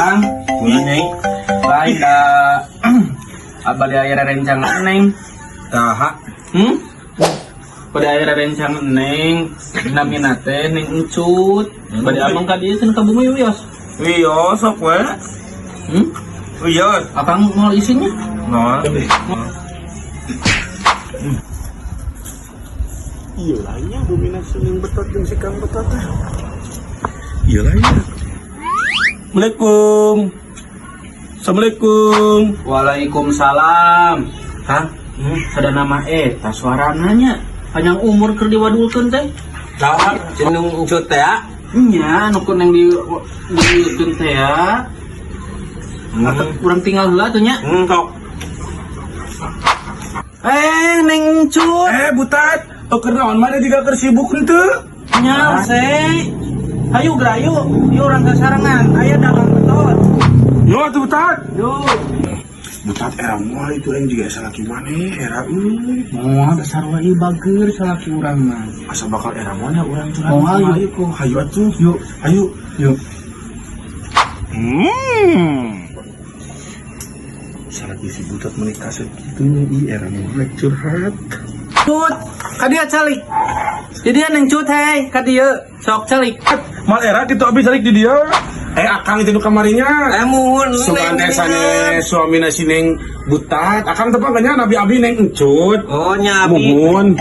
Kang. Bulan, Nyai. Lain da abadi aya rerencangan Neng. Saha? Hmm? Pada aya rerencangan Neng, namina teh Neng Encut. Bade ameng ka dieu cenah ka bumi wios. Wios sok we. Hmm? Wios. Akang mau isinya? Nah. Iya lah nya bumina si Neng Betot jeung si Kang Betot teh. Iya lah nya. Assalamualaikum. Assalamualaikum. Waalaikumsalam. Kang, ada nama eta suarana nya. Panjang umur keur diwadulkeun teh. Saha cenung Encut teh ya? Nya, nu ku Neng di dieukeun teh ya. Atau kurang tinggal heula tuh nya. Sok. Eh, Neng Encut. Eh, Butat, keur naon mana juga keur sibuk henteu? Nya, se. Hayu gerayu, yuk urang ka sarangan. Aya dagang betot. Yo atuh, Butat. Yuk. Butat, era moal itu aing juga salaki maneh era euy. Moal dasar wae bager salaki urang mah. Asa bakal era moal nya urang curhat. Moal, yuk. Hayu ku, hayu atuh. Yuk, hayu. Yuk. Salaki si Butat menikah segitunya ih, era moal curhat. Cut, ka dieu calik. Di dieu Neng Cut hei, ka dieu. Sok calik. Mal era gitu abi calik di dia. Eh, akang itu nu kamarinya. Eh, muhun. Sugan teh sanes suamina si Neng Butat. Akang tepang nya nabi abi Neng Encut. Oh, nya abi. Muhun.